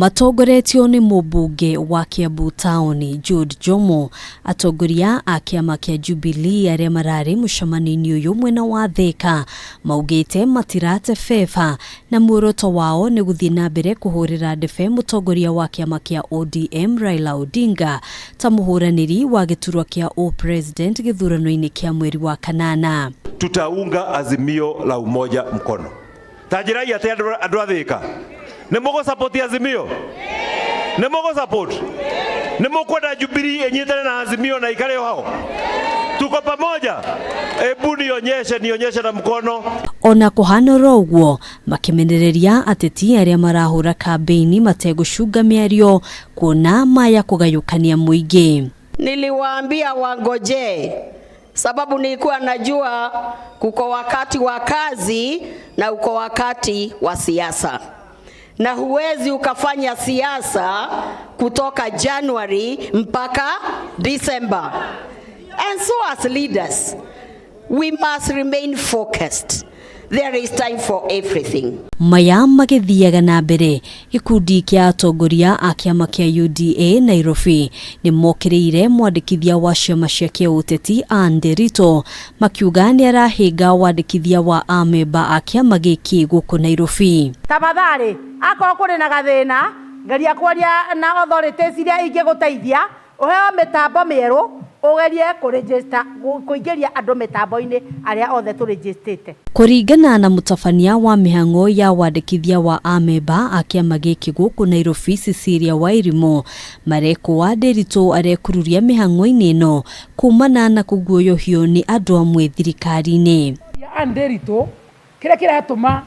Matongoretio nĩ mũmbunge wa Kiambu Town Jude Jomo, atongoria a kĩama kĩa Jubilee arĩa mararĩ mũcemanio-inĩ ũyũ mwena wa Thika maugĩte matirate beba na muoroto wao nĩ gũthiĩ na mbere kũhũrĩra ndebe mũtongoria wa kĩama kĩa ODM Raila Odinga ta mũhũranĩri wa gĩturwa kĩa o-president gĩthurano-inĩ kĩa mweri wa kanana. Tutaunga Azimio la Umoja mkono. Tanjirai atĩ andũ a Thika nĩ mũgũ support Azimio, nĩ mũgũ support, nĩ mũkwenda Jubilee ĩnyitane na Azimio na ikare hao, tuko pamoja. Ebu nionyeshe, nionyeshe na mkono. Ona kũhana oro ũguo, makĩmenereria ateti arĩa marahũra kambĩini mategũcunga mĩario kuona maya kũgayũkania mũingĩ. Niliwaambia wangojee, sababu nilikuwa najua kuko wakati wa kazi na uko wakati wa siasa, na huwezi ukafanya siasa kutoka January mpaka December. And so as leaders, we must remain focused. There is time for everything. Maya magĩthiaga na mbere, gĩkundi kĩa atongoria a kĩama kĩa UDA Nairobi nĩ mokĩrĩire mwandĩkithia wa ciama cia kĩũteti Anne Nderitu, makiuga nĩ arahĩnga wandĩkithia wa amemba a kĩama gĩkĩ gũkũ Nairobi. Tafadhali, akorwo kũrĩ na gathĩna, geria kwaria na authorities iria ingĩgũteithia ũheo mĩtambo mĩerũ, ũgerie kũregister, kũingĩria andũ mĩtambo-inĩ arĩa othe tũregistrĩte. Kũringana na mũtabania wa mĩhang'o ya wandĩkithia wa amemba a kĩama gĩkĩ gũkũ Nairobi Cecilia Wairimu, marekũa Nderitu arekururia mĩhang'o-inĩ ĩno kumana na kũguoyohio nĩ andũ amwe thirikari-inĩ. Anne Nderitu, kĩrĩa kĩratũma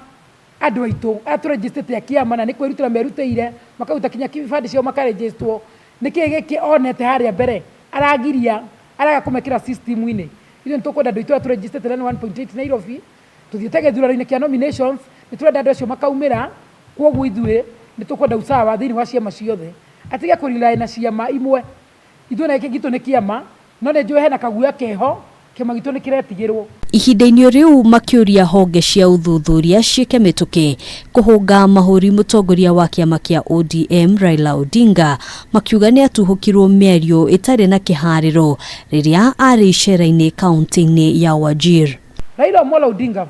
andũ aitũ arĩa tũregistrĩte a kĩama na nĩ kwĩrutĩra merutĩire makaruta kinya ibandĩ ciao makaregistrwo, nĩkĩ gĩkĩ onete harĩa mbere aragiria araga kũmekĩra system-inĩ? Ithuĩ nĩ tũkwenda andũ aitũ arĩa tũregistrĩte na nĩ 1.8 Nairobi tũthiĩte gĩthurano-inĩ kĩa nominations, nĩ tũrenda andũ acio makaumĩra. Kwoguo ithuĩ nĩ tũkwenda usawa thĩinĩ wa ciama ciothe, atige kũrely na ciama imwe. Ithuĩ na gĩkĩ gitũ nĩ kĩama, no nĩ njũĩ hena kaguoya keho, kĩama gitũ nĩ kĩretigĩrwo. Ihinda-inĩ rĩu makĩũria honge cia ũthuthuria ciĩke mĩtũkĩ kũhũnga mahũri mũtongoria wa kĩama kĩa ODM Raila Odinga, makiuga nĩ atuhũkirwo mĩario ĩtarĩ na kĩharĩro rĩrĩa arĩ icera-inĩ kaunti-inĩ ya Wajir. Raila Amolo Odinga.